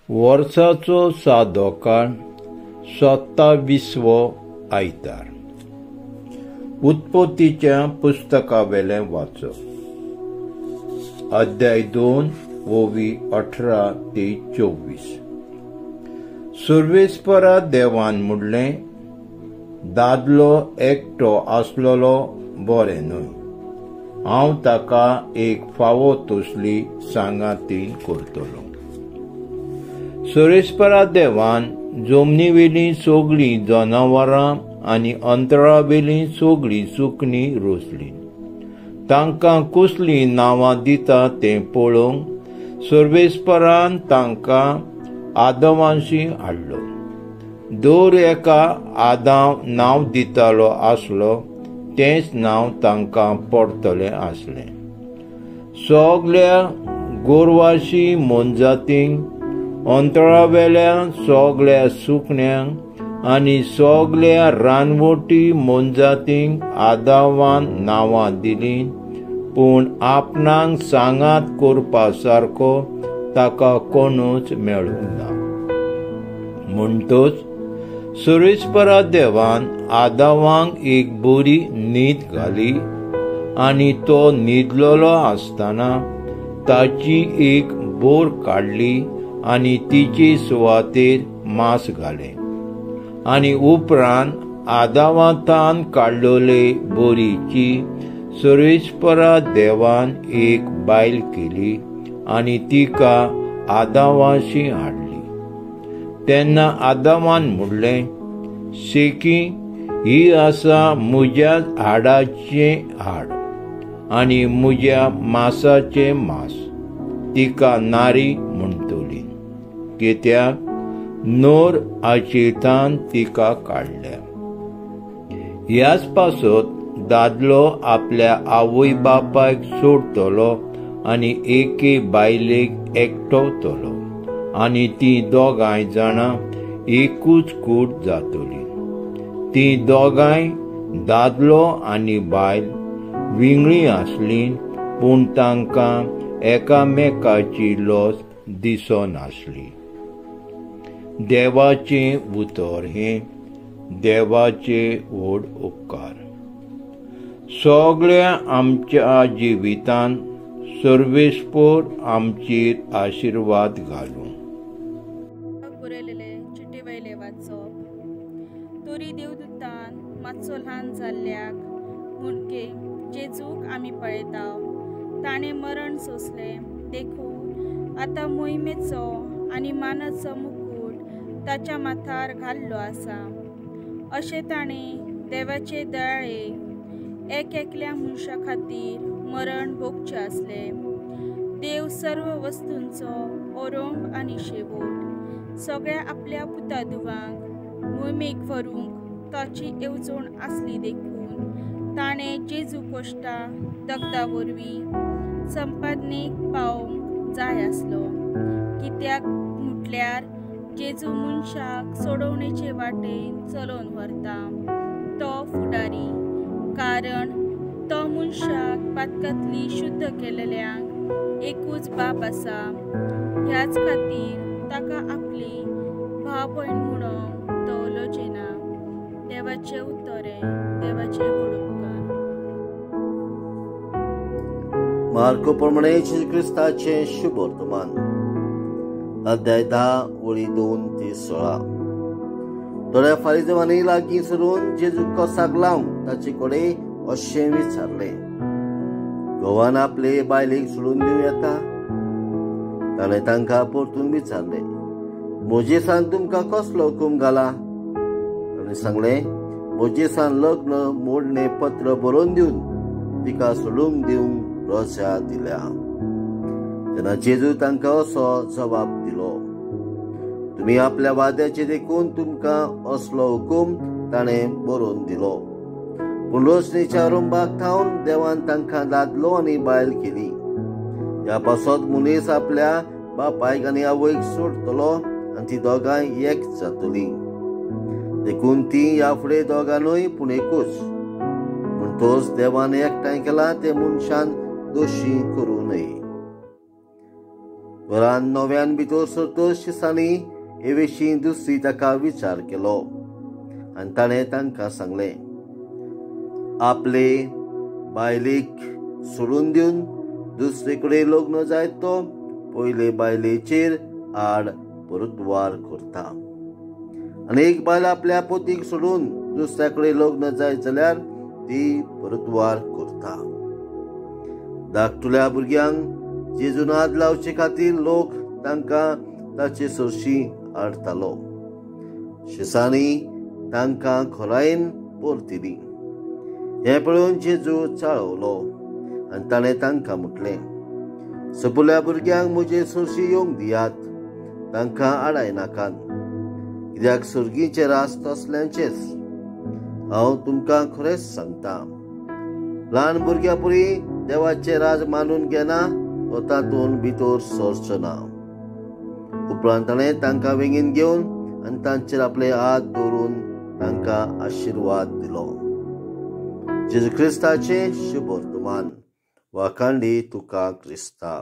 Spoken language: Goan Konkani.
वर्साचो सादो काळ 27वो आयतार. उत्पत्तीच्या पुस्तकावेलें वाचप, अध्याय 2 ओवी 18 ते 24. सर्वेस्परा देवान म्हणलें, दादलो एकटो आसलेलो बरें न्हय, हांव ताका एक फावो तसली सांगातीन करतलो. सर्वेस्परा देवान जमनीवेलीं सगळीं जनावरां आनी अंतरावेलीं सगळीं सुकणीं रोसलीं. तांकां कसलीं नांवां दिता तें पळोवंक सर्वेस्परान तांकां आदवांशी हाडलो. दर एका आदांव नांव दितालो आसलो तेंच नांव तांकां पडटलें आसलें. सगल्या गोरवाशी मोनजातींक, अंतरावेल्या सगल्या सुकण्यांक आनी सगल्या रानवटी मोनजातींक आदावान नांवां दिलीं, पूण आपणाक सांगात करपा सारको ताका कोणूच मेळूंक ना. म्हणटच सर्वेस्परा देवान आदावांक एक बरी न्हीद घाली आनी तो न्हिदलेलो आसतना ताची एक बोर काडली आनी तिचे सुवातेर मांस घालें. आनी उपरांत आदावांतान काडलेले बोरीची सर्वेस्परा देवान एक बायल केली आनी तिका आदावाशी हाडली. तेन्ना आदावान म्हणलें, शेकी ही आसा म्हज्या हाडाचें हाड आनी म्हज्या मांसाचें मांस, तिका नारी म्हणटली, कित्याक नर आचेतान तिका काडल्या. ह्याच पासत दादलो आपल्या आवय बापायक सोडटलो आनी एके बायलेक एकटवतलो आनी तीं दोगांय जाणां एकूच कूट जातली. तीं दोगांय दादलो आनी बायल विंगळी आसलीं, पूण तांकां एकामेकाची लज दिसनासली. देवाचें उतर हें देवाचे व्हड उपकार. सगळ्या आमच्या जिवितान सर्वेस्पर आमचेर आशिर्वाद घालूं. बरयलेले चिटी वयले वाचप. तरी देवदूतान मातसो ल्हान जाल्ल्याक म्हणके जेजूक आमी पळयता, ताणें मरण सोंसलें देखून आतां मोहिमेचो आनी मानाचो मुकूट ताच्या माथार घाल्लो आसा. अशें ताणें देवाचे दयाळे एक एकल्या मनशा खातीर मरण भोगचें आसलें. देव सर्व वस्तूंचो ओरोंब आनी शेवट सगळ्या आपल्या पुता धुवांक मोहिमेक व्हरूंक ताची येवजण आसली देखून ताणें जेजू कोश्टा दगदा वरवीं संपादनेक पावोवंक जाय आसलो. कित्याक म्हटल्यार जेजू मनशाक सोडोवणेचे वाटेन चलोवन व्हरता तो फुडारी, कारण तो मनशाक पातकांतली शुद्ध केलेल्यांक एकूच बाप आसा. ह्याच खातीर ताका आपली भाव भयण म्हणूंक तो लजेना. देवाचें उतर हें देवाचें व्हड उपकार. मार्को प्रमाणे जेजू क्रिस्ताचें शुभ वर्तमान, अध्याय 10 ओळी 2 ते 16. थोड्या फारिजवांनी लागीं सरून जेजू कसाक लावंक ताचे कडेन अशें विचारलें, घोवान आपले बायलेक सोडून दिवं येता? ताणें तांकां परतून विचारलें, मोजेसान तुमकां कसलो हुकूम घाला? ताणें सांगलें, मोजेसान लग्न मोडणें पत्र बरोवन दिवन तिका सोडूंक दिवंक रजा दिल्या. तेन्ना जेजू तांकां असो जबाब दिलो, तुमी आपल्या वाद्याचे देखून तुमकां असलो हुकूम ताणें बरोवन दिलो. पूण रोशणीच्या आरंभाक थावन देवान तांकां दादलो आनी बायल केली. ह्या पासत मनीस आपल्या बापायक आनी आवयक सोडटलो आनी ती दोगांय एक जातली. देखून ती ह्या फुडें दोगां न्हय पूण एकूच. म्हणटच देवान एकठांय केला तें मनशान दोशी करूं नये. घरान नव्यान भितर सरतच शिसांनी हे विशीं दुसरी ताका विचार केलो आनी ताणें तांकां सांगलें, आपले बायलेक सोडून दिवन दुसरे कडेन लग्न जायत तो पयले बायलेचेर आड परतवार करता आनी एक बायल आपल्या पोतीक सोडून दुसऱ्या कडेन लग्न जायत जाल्यार ती परतवार करता. धाकटुल्या भुरग्यांक जेजून हात लावचे खातीर लोक तांकां ताचे सरशी हाडटालो. शिसांनी तांकां खोलायेन परतिली. हें पळोवन जेजू चाळवलो आनी ताणें तांकां म्हटलें, सपुल्या भुरग्यांक म्हजे सरशी येवंक दियात, तांकां आडाय नाकात, कित्याक सर्गीचें रास तसल्यांचेच. हांव तुमकां खरेंच सांगता, ल्हान भुरग्यां परी देवाचें राज मानून घेना तो तातूंत भितर सरचो ना. उपरांत ताणें तांकां वेंगेन घेवन आनी तांचेर आपले हात दवरून तांकां आशिर्वाद दिलो. जेजू क्रिस्ताचें शुभ वर्तमान. वाखांडी तुका क्रिस्ता.